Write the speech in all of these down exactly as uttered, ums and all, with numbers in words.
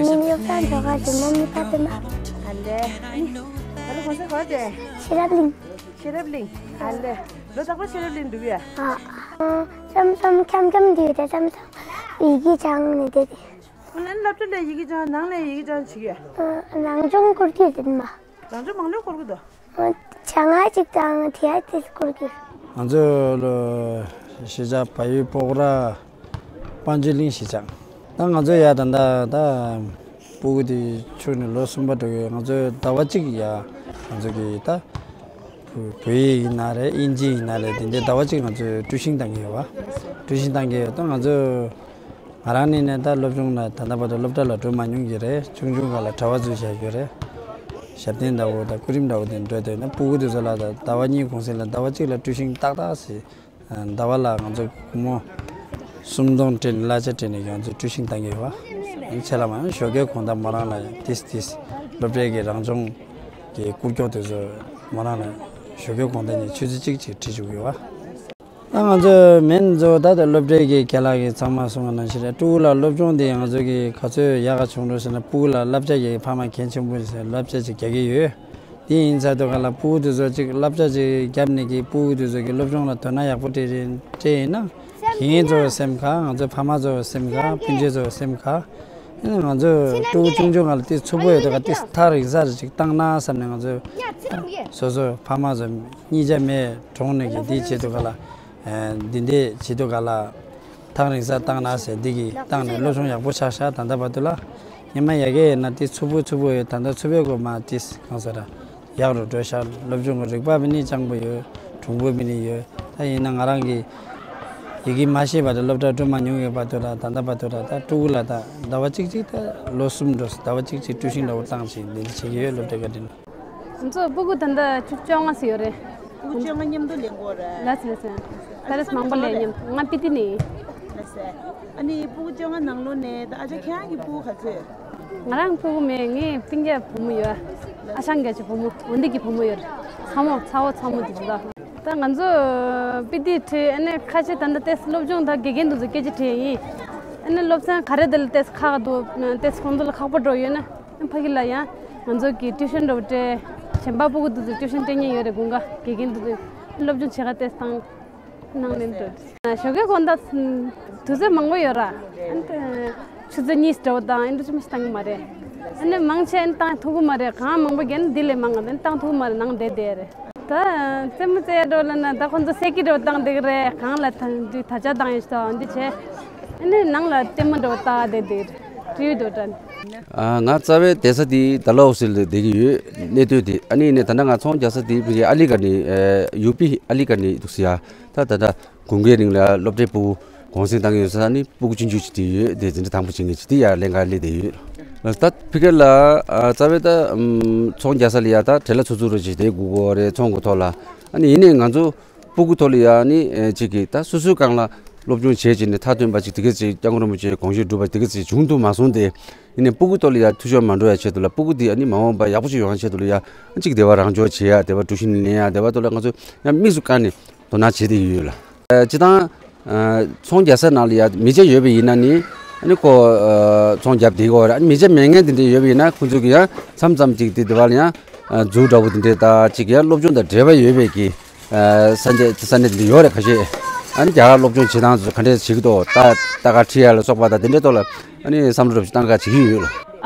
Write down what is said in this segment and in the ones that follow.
ཉིན་ཡོད་ཀྱང་འགྲོ་ག་ཅིག་མ་མི་པ་དེ་མ། ཨ་ལེ། ཨ་ནི། ད་ལོ་གོང་ས་ག་བ་དེ། ཤེས་རབ་གླིང་། ཤེས་རབ་གླིང་། ཨ་ལེ། ལོ་རྟག་པར་ཤེས་རབ་གླིང་འགྲོ་གི་ཡ། ཨ། མཚམས་མཚམས་འཁྱམ་འཁྱམ་འདུས་ཏེ་མཚམས་མཚམས་ཡི་གེ་སྦྱང་ནས་བསྡད་དེ། ཨ་ནི་སློབ་གྲྭ་ལ་ཡི་གེ་སྦྱང་ནང་ལ་ཡི་གེ་སྦྱང་བྱེད་ཀྱི་ཡ། ཨ། རང་སྦྱོང་སྐོར་གྱི་དེ་མ། རང་སྦྱོང་མང་ལོས་སྐོར་གྱི་འདུག་ཨ། བྱ་ང་གཅིག་དང་དེ་ཡ་དེ་སྐོར་གྱི། ང་ཚོ་ལོ་གཞིས་ཆགས་བལ་ཡུལ་སྤོག་ར། དཔལ་འབྱོར་གླིང་གཞིས་ཆགས། ད་ང་ཚོ་ཡ་ད་ད་ད་སྤུ་གུ་དེ་ཆུང་ནས་ལོ་གསུམ་པ་འགྲོ་གི། ང་ཚོ་ཟླ་བ་གཅིག་ཡ་ང་ཚོ་གི་ད་བོད་ཡིག་ཡིན་ན་རེད། དབྱིན་ཇི་ཡིན་ན་རེད། དེ་འདྲའི་ཟླ་བ་གཅིག་ང་ཚོ་ཊུ་ཤིང་བཏང་གི་ཡོད་པ། ཊུ་ཤིང་བཏང་གི་ཡོད། ད་ང་ཚོ་ང་རང་ནས་ནས་ད་སློབ་སྦྱོང་ལ་ད་ལྟ་བར་དུ་སློབ་གྲྭ་ལ་འགྲོ་མ་མྱོང་གི་རེད། ཆུང་ཆུང་སྒང་ལ་གྲྭ་པ་ཚོས་བྱ་རྒྱུ་རེད། ཞབས་བརྟན་འདྲ་བོ་དང་སྐུ་རིམ་འདྲ་བོ་དེ་འགྲོ་དེ་ན་སྤུ་གུ་དེ་ཚོ་ལ་ད་ཟླ་བ་གཉིས་གུང་སེང་ལ་ཟླ་བ་གཅིག་ལ་ཊུ་ཤིང་ཏག་ཏག་ཟེར། ཟླ་བ་ལ་ང་ཚོ་སྒོར་མོ་སུམ་སྟོང་སྤྲད་ནས་གླ་ཆ་སྤྲད་ནས་ང་ཚོ་ཊུ་ཤིང་བཏང་གི་ཡོད་པ། ཆེ་ལ་མ་ཞོགས་ཀའི་དགོང་དག་མོ་རང་ལ་ཏིས་ཏིས་སློབ་གྲྭའི་གི་རང་སྦྱོང་གི་སྐུལ་སྐྱོག་དེ་ཚོ་མོ་རང་ལ་ཞོགས་ཀའི་དགོང་དག་ནས་ཆུ་ཚོད་གཅིག་ཅིག་ཁྲིད་བཅུག་གི་ཡོད་པ། ད་ང་ཚོ་མེན་ཚོ་ད་ལྟ་སློབ་གྲྭའི་གི་རྒན་ལགས་ཀྱིས་ཚང་མ་གསུངས་པ་ནང་བཞིན་རེད། ཕྲུ་གུ་ལ་སློབ་སྦྱོང་དེ་ང་ཚོ་གི་ག་ཚོད་ཡག་ག་བྱུང་འགྲོ་ཟེར་ན་ཕྲུ་གུ་ལ་བསླབ་བྱ་རྒྱག་གི་ཕ་མ་གལ་ཆེན་པོ་ཟེར་བསླབ་བྱ་ཅིག་རྒྱག་གི་ཡོད། དེ་ཡིན་ཚར་དུས་ག་ལ་ཕྲུ་གུ་དེ་ཚོ་ཅིག་བསླབ་བྱ་ཅིག་བརྒྱབ་ནས་ཀྱི་ཕྲུ་གུ་དེ་ཚོ་གི་སློབ་སྦྱོང་ལ་དོ་སྣང་ཡག་པོ་སྤྲད་རེད་སྤྲད་ཡིན་ན། དེ་ངེད་ཚོ་སེམས་ཁ། ང་ཚོ་ཕ་མ་ཚོ་སེམས་ཁ། སྤུན་མཆེད་ཚོ་སེམས་ཁ། ཨ་ནི་ང་ཚོ་ཕྲུ་གུ་ཆུང་ཆུང་ག་ལ་དེ་འཚུབ་པོ་ཡོད་དུས་ག་དེ་ཐག་རིང་ས་རེ་ཅིག་བཏང་ན་བསམ་ནས་ང་ཚོ་སོ་སོ་ཕ་མ་ཚོ་གཉིས་ཆ་མེད་གྲོངས་ནས་ཀྱི་དེ་བྱེད་དུས་ག་ལ། འདི་འདྲས་བྱེད་དུས་ག་ལ་ཐག་རིང་ས་བཏང་ན་ཟེར་འདི་གི་བཏང་ནས་སློབ་སྦྱོང་ཡག་པོ་ཆགས་ཤག་ད་ལྟ་བར་དུ་ལ་ཉི་མ་ཡ་གི་ཡིན་ན་དེ་འཚུབ་པོ་འཚུབ་པོ་ཡོད། ད་ལྟ་འཚུབ་པོའི་སྒོ་མ་དེ་གང་ཟེར་ར་ཡག་རུ་འགྲོ་ཤག་སློབ་སྦྱོང་གི་རིག་པ་བི་ནི་སྤྱང་པོ་ཡོད། གྲུང་པོ་བི་ནི་ཡོད། ད་ཡིན་ན་ང་རང་གི་ཡི་གེ་མ་ཤེས་པ་དང་སློབ་གྲྭ་འགྲོ་མ་མྱོང་ཡོད་བར་དུ་ལ་ད་ལྟ་བར་དུ་ལ་ད་ཕྲུ་གུ་ལ་ད་ཟླ་བ་གཅིག་གཅིག་ད་ལོ་གསུམ་འགྲོ་ཟླ་བ་གཅིག་གཅིག་ཊུ་ཤིང་འདྲ་བོ་བཏང་བྱས་འདི་འདྲ་བྱེད་ཀྱི་ཡོད། སློབ་གྲྭ་བཀའ་དྲིན། ང་ཚོ་སྤུ་གུ་ད་ལྟ་བཅུ་བཅོ་ལྔ་ཙམ་ཡོད་རེད། སྤུ་གུ་བཅོ་ལྔ་མཉམ་དུ་ལེན་དགོས་རེད། ལགས་སོ་ལགས་སོ། ད་རེས་མང་པོ་ལེན་མཉམ་དུ། ང་པི་ཏི་ནས་ཡིན། ལགས་སོ། ཨ་ནི་སྤུ་གུ་བཅོ་ལྔ་ནང་ལོགས་ནས་ད་ཨ་ཅག་ཁྱེད་རང་གི་སྤུ་གུ་ག་ཚོད་ཡོད། ང་རང་སྤུ་གུ་མེད། ངའི་སྤུན་ཀྱག་བུ་མོ་ཡོད། ཨ་ཞང་རྒྱ་ཆེ་བུ་མོ་འོན་ཏེ་གི་བུ་མོ་ཡོད་རེད། ཚ་མོ་ཚ་བོ་ཚ་མོ་དེ་ཚོ་ད། ད་ང་ཚོ་པི་ཏི་ཁྲིད་ཨ་ནི་ཁ་ཆེ་ད་ལྟ་ཏེས་སློབ་སྦྱོང་ད་དགེ་རྒན་དེ་ཚོ་སྐད་ཆ་དྲིས་ཡིན། ཨ་ནི་སློབ་ཚན་ག་རེ་དེ་ལ་ཏེས་ཁག་འདུག་ཏེས་ཁོང་ཚོ་ལ་ཁག་པོ་འགྲོ་ཡོད་ན། ཕ་གི་ལ་ཡང་ང་ཚོ་གི་ཊུ་ཤན་འགྲོ་སྤྲད། གཞན་པ་སྤུ་གུ་དེ་ཚོ་ཊུ་ཤན་སྤྲད་མཁན་ཡོད་རེད། དགུན་ཁ་དགེ་རྒན་དེ་ཚོ་སློབ་སྦྱོང་བྱེད་ག་ཏེས་བཏང་གནང་ལེན་འགྲོ། ཞོགས་ཀའི་དགོང་དག་དུས་ཚོད་མང་པོ་ཡོད་ར། ཨ་ནི་ཆུ་ཚོད་གཉིས་འགྲོ་བཏང་ཨ་ནི་ཆུ་མི་བཏང་གི་མ་རེད། ཨ་ནི་མང་ཆེ་ཨ་ནི་བཏང་ཐུབ་ཀྱི་མ་རེད། གང་མང་པོ་རྒྱག་ན་འདི་ལས་མང་ཨ་ནི་བཏང་ཐུབ་ཀྱི་མ་རེད། ནང་བསྡད་བསྡད་རེད། ད་རྩེད་མོ་རྩེ་ཡ་འགྲོ་ལབ་ན་ད་ཁོང་ཚོ་སད་ཀི་འགྲོ་བཏང་བསྡད་ཀྱི་རེད། གང་ལ་ད་འདི་ད་ཆ་བཏང་ཡོད་ཤག་འདི་བྱས། ཨ་ནི་ནང་ལ་ལྟད་མོ་འགྲོ་བལྟ་བསྡད་བསྡད་རེད། ཊི་ཝི་འགྲོ་དྲན། ཨ། ང་རྩ་བའི་བསྡད་ས་དེ་ཌལ་ཧོ་སི་ལ་བསྡད་ཀྱི་ཡོད། གནས་སྡོད་དེ་ཨ་ནི་ནས་ད་ལྟ་ང་ཚོང་རྒྱག་ས་དེ་ཕ་གི་ཨ་ལི་གྷར་ནི། ཨ། ཡུ་པི་ཨ་ལི་གྷར་ནི་འདུག་ཟེར་ཡ། ད་ད་ལྟ་དགུན་ཁའི་རིང་ལ་སློབ་གྲྭའི་སྤུ་གུ་གུང་སེང་བཏང་གི་ཡོད་ས་ནི་སྤུ་གུ་ཆུང་ཆུང་ཅིག་དེ་ཡོད་དེ་འཛིན་གྲྭ་དང་པོ་བྱེད་མཁན་ཅིག་དེ་ཡར་ལེན་ག་སླེབས་བསྡད་ཡོད། ད་ཕ་གི་ལ། ཨ། རྩ་བའི་ད་ཚོང་རྒྱག་ས་ལ་ཡ་ད་བྲེལ་བ་ཚུབ་ཚུབ་རུ་ཅིག་བསྡད་དགོས་ཀྱི་རེད། ཚོང་གི་ཐོག་ལ། ཨ་ནི་ཡིན་ནའི་ང་ཚོ་སྤུ་གུ་ཐོག་ལ་ཡ་ནི་ཅིག་གིས་ད་སོ་སོའི་སྒང་ལ་སློབ་སྦྱོང་བྱས་བྱས་ནས་མཐར་ཐོན་པ་ཅིག་དེ་ག་ཅིག་སྐྱབས་མགོན་རིན་པོ་ཆེའི་དགོངས་བཞེད་སྒྲུབ་པ་དེ་ག་ཅིག་བྱུང་ཐུབ་མ་སོང་སྟེ། ཡིན་ནའི་སྤུ་གུ་ཐོག་ལ་ཡ་འཐུས་ཤོར་མ་འགྲོ་ཡ་ཆེད་དུ་ལ་སྤུ་གུ་དེ་ཨ་ནི་མ་འོངས་པ་ཡག་པོ་ཅིག་ཡོང་ཡ་ཆེད་དུ་ལ་ཡ་ཅིག་སྡེ་བ་རང་སྦྱོང་བྱེད་ཡ་སྡེ་བ་ཀྲུའུ་ཤིན་ལེན་ཡ་སྡེ་བ་ཐོག་ལ་ང་ཚོ་ཡང་དམིགས་སུ་བཀར་ནས་དོ་སྣང་བྱེད་བསྡད་ཡོད་ལ། སྤྱིར་བཏང་ཚོང་རྒྱག་ས་ནང་ལ་ཡ་མི་ཆ་ཡོད་པ་ཡིན་ན་ནི་ཨ་ནི་ཁོ་ཚོང་རྒྱབ་བསྡད་ཀྱི་ཡོད་རེད། ཨ་ནི་མི་ཆ་མེད་མཁན་དེ་འདྲ་ཡོད་པ་ཡིན་ན་ཁོ་ཚོ་གི་ཡང་མཚམས་མཚམས་ཅིག་དེ་སྡེ་བ་ལ་ཡང་རྫུ་འདྲ་བོ་དེ་འདྲ་ད་ཅིག་ཡང་སློབ་སྦྱོང་དང་འབྲེལ་བ་ཡོད་པའི་གི། ས་གནས་ས་གནས་དེ་འདྲ་ཡོད་རེད། ཁ་ཤས་ཨ་ནི་རྒྱ་གར་སློབ་སྦྱོང་བྱེད་སྟངས་ཚོ་ག་འདྲས་བྱེད་ཀྱི་འདུག་ད་ད་ག་ཁྲིད་ཡ་ལ་སོགས་པ་དང་དེ་འདྲའི་ཐོག་ལ་ཨ་ནི་བསམ་བློ་རབ་ཅིག་བཏང་ག་བྱེད་ཀྱི་ཡོད་ལ།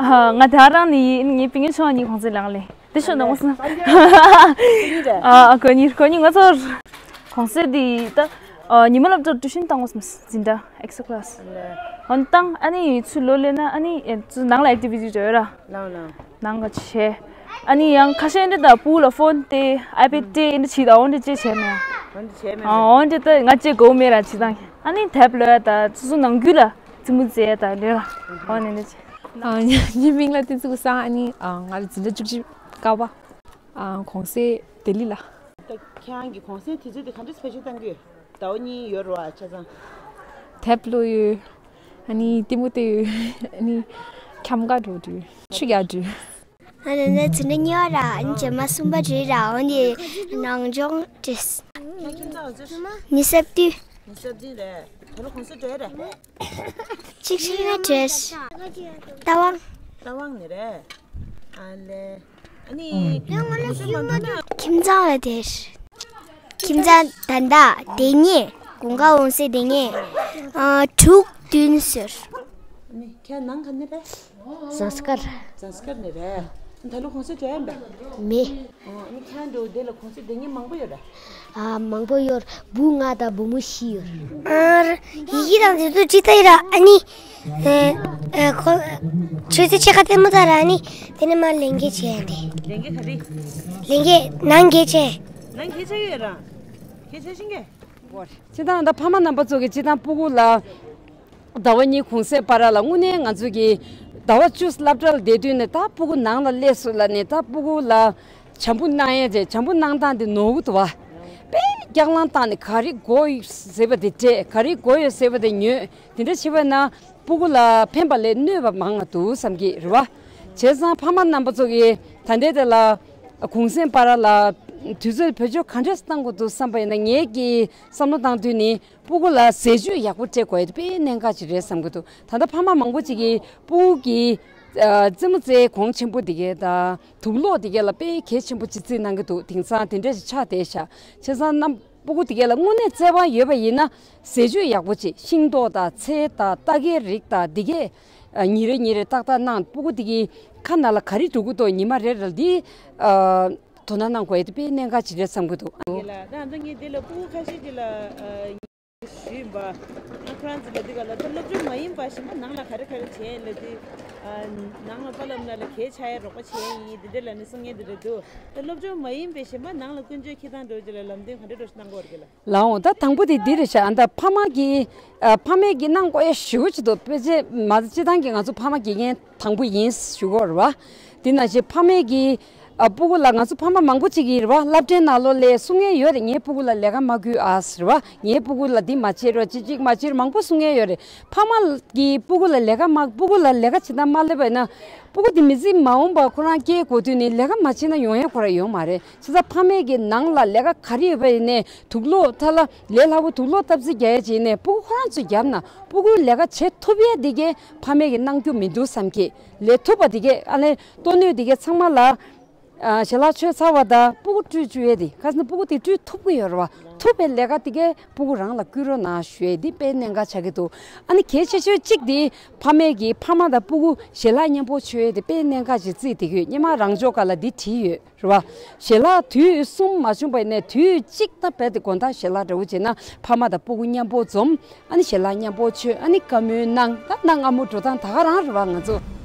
ང་དེ་རང་ནི་ངའི་སྤུན་ཉེ་ཆུང་བ་གཉིས་གུང་སེང་ལེན་ག་སླེབས། དེ་ཤོད་ན་ངོ་སོང་། ཨ། ཁོ་གཉིས་ཁོ་གཉིས་ང་ཚོར་གུང་སེང་དེ་ད་ཉི་མ་སློབ་གྲྭར་ཊུ་ཤིན་བཏང་ངོ་སོང་། འཛིན་གྲྭ་ཨེག་སི་ཊ་ཀི་ལ་སི། འོན་ཏང་ཨ་ནི་ཚུར་ལོག་སླེབས་ན་ཨ་ནི་ཚུར་ནང་ལ་ཨེག་ཊི་བི་ཊི་ཡོད་ར། ནང་ག་བྱས། ཨ་ནི་ཡང་ཁ་ཤས་འདི་ད་སྤུ་གུ་ལ་ཕོན་སྟེར་ཨའི་པེ་ཌི་སྟེར་འདི་བྱེད་ད་འོན་ཏེ་ཅི་བྱས་མེད། འོན་ཏེ་ཅི་བྱས་མེད། ཨ། འོན་ཏེ་ད་ང་ཅི་དགོས་མེད་ར་བྱེད་སྟངས། ཨ་ནི་དེབ་ལོས་ད་སོ་སོ་ནང་ཁུལ་ལ་རྩེད་མོ་རྩེ་ད་ལོས་ར། འོ་ནི་འདི་བྱས། ཨ། ངའི་མིང་ལ་བསྟན་འཛིན་ཀུན་བཟང་། ཨ་ནི་ང་ལ་འཛིན་གྲྭ་བཅུ་གཅིག་ཀ་པ། ཨ། གུང་སེང་ལྡི་ལི་ལ། ད་ཁྱེད་རང་གི་གུང་སེང་དུས་ཚོད་དེ་ག་འདྲས་བེད་སྤྱོད་གཏང་གི་ཡོད། ཟླ་བ་གཉིས་ཡོད་རེད་བ་ཆ་ཚང་། དེབ་ཀློག་ཡོད། ཨ་ནི་ལྟད་མོ་ལྟ་ཡོད། ཨ་ནི་འཁྱམ་ག་འགྲོ་འགྲོ། ཆུ་རྒྱག་འགྲོ། ཨ་ནི་ནི་ཚེ་འདི་གཉིས་པ་ར། ཨ་ནི་རྗེས་མ་གསུམ་པ་རེད་ར། འོ་ནི་ནང་སྦྱོང་བྲིས། ཉི་ཤུ་རྩ་བདུན། ཉི་ཤུ་རྩ་བདུན་རེད། ད་ལོ་གུང་སེང་འགྲོ་ཡ་རེད། གཅིག་ཤིག་ན་བྲེས། ལྟ་བ། རྟ་དབང་ནས་རེད། ཨ་ལེ། ཨ་ནི། ཁྱིམ་ཚང་ལ་དེར། ཁྱིམ་ཚང་ད་ལྟ་དེ་ཉིད་དགུན་ཁ་འོང་སའི་དེ་ཉིད་ཨ་དྲུག་བདུན་ཟེར། ཨ་ནི་ཁྱེད་ནང་ག་ནས་རེད། ཟངས་དཀར། ཟངས་དཀར་ནས་རེད། ད་ལོ་གུང་སེང་འགྲོ་ཡ་ཡིན་པས། མེད། ཨ་ནི་ཁྱེད་འགྲོ་དེ་ལ་གུང་སེང་དེ་ཉིད་མང་པོ་ཡོད་རེད། ཨ་མང་པོ་ཡོད། བུ་ལྔ་དང་བུ་མོ་བཞི་ཡོད། ཨ་ཡི་གེ་དང་དེ་ཚོ་ཅི་ལྟ་ཡི་ར། ཨ་ནི། ཨེ་ཨེ་ཁོ། ཆུ་ཚོད་ཕྱེད་ཀ་ལྟད་མོ་ལྟ་ར། ཨ་ནི་དེ་ནས་མར་ལས་འགན་བྱེད་ཡ་འདི། ལས་འགན་ག་རེ། ལས་འགན་ནང་འགན་བྱས། ནང་འགན་བྱས་ཡོད་ར། འགན་བྱས་ཤིང་གེ་སྤྱི་བཏང་ད་ཕ་མ་རྣམ་པ་ཚོ་གི་སྤྱི་བཏང་སྤུ་གུ་ལ། ཟླ་བ་གཉིས་གུང་སེང་བར་ལ་དངོས་གནས་ང་ཚོ་གི་ཟླ་བ་བཅུ་སློབ་གྲྭ་ལ་བསྡད་དུས་ནས་ད་སྤུ་གུ་ནང་ལ་སླེབས་སོང་ལབ་ནས་ད་སྤུ་གུ་ལ་བྱམས་པོ་གནང་ཡས་བྱས། བྱམས་པོ་གནང་སྟངས་དེ་ནོར་གི་འདུག་བ། དཔེ་རྒྱག་ལང་བཏང་ནས་ག་རེ་དགོས་ཟེར་བ་དེ་སྤྲད། ག་རེ་དགོས་ཡོད་ཟེར་བ་དེ་ཉོས། དེ་འདྲ་བྱས་པ་ན་སྤུ་གུ་ལ་ཕན་པ་ལས་གནོད་པ་མང་ང་འདུག་བསམ་གྱི་རེད་བ། བྱས་ཙང་ཕ་མ་རྣམ་པ་ཚོ་གིས་ད་ལྟའི་དེ་ལ་གུང་སེང་བར་ལ་དུས་ཚོད་བེད་སྤྱོད་ག་འདྲས་བཏང་དགོས་འདུག་བསམ་པ་ཡིན་ན། ངེད་ཀྱིས་བསམ་བློ་བཏང་དུས་ནི། སྤུ་གུ་ལ་ཟས་བཅུད་ཡག་པོ་སྤྲད་དགོས་ཡ་དེ་དཔེ་གནད་འགག་ཅིག་རེད་བསམ་གྱི་འདུག་ད་ལྟ་ཕ་མ་མང་པོ་ཅིག་གིས་སྤུ་གུ་གི་ཨ་རྩེད་མོ་རྩེ་གོང་ཆེན་པོ་དེ་གའི་དང་དུག་སློག་དེ་གའི་ལ་དཔེ་གལ་ཆེན་པོ་ཅིག་བརྩི་གནང་གི་འདུག་དེང་སང་དེ་འདྲ་ཞིག་ཆགས་བསྡད་ཤག་བྱས་ཙང་རྣམ་སྤུ་གུ་དེ་གའི་ལ་དངོས་གནས་བརྩེ་བ་ཡོད་པ་ཡིན་ན། ཟས་བཅུད་ཡག་པོ་ཅིག་ཤིང་ཏོག་དང་ཚལ་དང་རྟ་གའི་རིགས་དང་དེ་གའི་ཨ་ཉིན་རེ་ཉིན་རེ་ཏག་ཏག་གནང་། སྤུ་གུ་དེ་གི་ཁ་ནང་ལ་ག་རེ་འགྲོ་གི་འདུག་ཉི་མ་རེ་རེ་ལ་འདི་ཨ་དོ་སྣང་གནང་དགོས་ཡ་དེ་དཔེ་གནད་འགག་ཅིག་རེད་བསམ་གྱི་འདུག་ཡིན་ལ། ད་ང་ཚོ་ངས་འདི་ལ་སྤུ་གུ་ཁ་ཤས་ཅིག་ལ་ཨ། ཞུས་པ། ང་ཁོ་རང་ཚོ་ལ་འདི་ག་ལ་ད་སློབ་སྦྱོང་མ་ཡིན་པ་གཞན་པ་ནང་ལ་ག་རེ་ག་རེ་བྱས་ལ་འདི། ཨ་ནང་ལ་པ་ལབ་ན་ལ་གས་ཆགས་ཡ་རོགས་པ་བྱས་ཡིན་འདི་འདྲ་ལ་ནི་གསུང་མཁན་འདི་འདྲ་འདུག་ད་སློབ་སྦྱོང་མ་ཡིན་པའི་གཞན་པ་ནང་ལ་ཀུན་སྤྱོད་འཁྱེར་སྟངས་འགྲོ་རྒྱུ་ལ་ལམ་སྟོན་ག་འདྲ་འགྲོ་ཞིག་གནང་གི་ཡོད་རེད་ལ། ལའོ། ད་དང་པོ་དེ་འདི་རེད་ཤག་ཨ་ད་ཕ་མ་གིས་ཨ་ཕ་མས་ཀྱིས་གནང་དགོས་ཡ་ཞེ་པོ་ཅིག་འདུག་དཔེ་ཆ་མ་གཏོགས་སྤྱི་བཏང་གི་ང་ཚོ་ཕ་མ་དགེ་རྒན་དང་པོ་ཡིན་ཞུ་གི་ཡོད་རེད་བ། དེ་ནང་བཞིན་ཕ་མས་ཀྱིས། ཨ་སྤུ་གུ་ལ་ང་ཚོ་ཕ་མ་མང་པོ་ཅིག་ཡིན་རེད་བ། སློབ་གྲྭའི་ནང་ལོགས་ལ་གསུང་ཡས་ཡོད་རེད། ངའི་སྤུ་གུ་ལ་ལས་ཀ་མ་བསྐུལ་ཨ་ཟེར་བ། ངའི་སྤུ་གུ་ལ་འདི་མ་བྱེད་རོགས། ཅི་ཅིག་མ་བྱེད་རོགས། མང་པོ་གསུང་ཡས་ཡོད་རེད། ཕ་མ་གིས་སྤུ་གུ་ལ་ལས་ཀ་མ་སྤུ་གུ་ལ་ལས་ཀ་བྱེད་སྟངས་མ་སླེབས་པ་ཡིན་ན། སྤུ་གུ་དེ་མི་ཚེ་མ་འོངས་པ་ཁོ་རང་སྐྱེས་དགོས་དུས་ནི་ལས་ཀ་མ་བྱེད་ན་ཡོང་ཡས་ཁོ་རང་ཡོང་མ་རེད། བྱས་ཙང་ཕ་མས་ཀྱི་ནང་ལ་ལས་ཀ་ག་རེ་ཡོད་པ་ཡིན་ནའི་དུག་སློག་ཐ་ལ་ལས་སླ་པོ་དུག་སློག་བཏབ་རྩིས་རྒྱག་ཡས་ཅིག་ཡིན་ནའི་སྤུ་གུ་ཁོ་རང་ཚོས་བརྒྱབ་ན་སྤུ་གུའི་ལས་ཀ་བྱེད་ཐུབ་ཡས་དེ་གས་ཕ་མས་ཀྱི་གནང་རྒྱུ་མི་འདུག་བསམ་གྱི། ལས་ཐུབ་པ་དེ་གས་ཨ་ལས་ལྟོ་སྣོད་དེ་གས་ཚང་མ་ལ། ཨ་ཞལ་ལག་མཆོད་ཚར་བ་དང་སྤུ་གུ་བཀྲུས་བཅུག་ཡས་དེ་ཁ་སང་སྤུ་གུ་དེ་བཀྲུས་ཐུབ་ཀྱི་ཡོད་རེད་བ། ཐུབ་པའི་ལས་ཀ་དེ་གས་སྤུ་གུ་རང་ལ་བསྐུལ་རོགས་གནང་ཞུ་ཡས་དེ་དཔེ་གནད་འགག་ཆགས་ཀྱི་འདུག་ཨ་ནི་གལ་ཆེ་ཤོས་གཅིག་དེ་ཕ་མས་ཀྱིས་ཕ་མ་དང་སྤུ་གུ་ཞལ་ལག་མཉམ་པོ་མཆོད་ཡས་དེ་དཔེ་གནད་འགག་ཅིག་བརྩིས་བསྡད་ཀྱི་ཡོད། སྔོན་མ་རང་ཕྱོགས་སྒང་ལ་འདི་བྲིས་ཡོད་རེད་བ། ཞལ་ལག་དུས་གསུམ་མ་བྱུང་བ་ཡིན་ནའི་དུས་གཅིག་ད་རྦད་དེ་དགོང་དག་ཞལ་ལག་འདྲ་བོ་བྱས་ན་ཕ་མ་དང་སྤུ་གུ་མཉམ་པོ་འཛོམས། ཨ་ནི་ཞལ་ལག་མཉམ་པོ་མཆོད། ཨ་ནི་བཀའ་མོལ་གནང་། ད་གནའ་སྔ་མོ་འགྲོ་སྟངས་ད་ག་རང་རེད་བ། ང་ཚོ་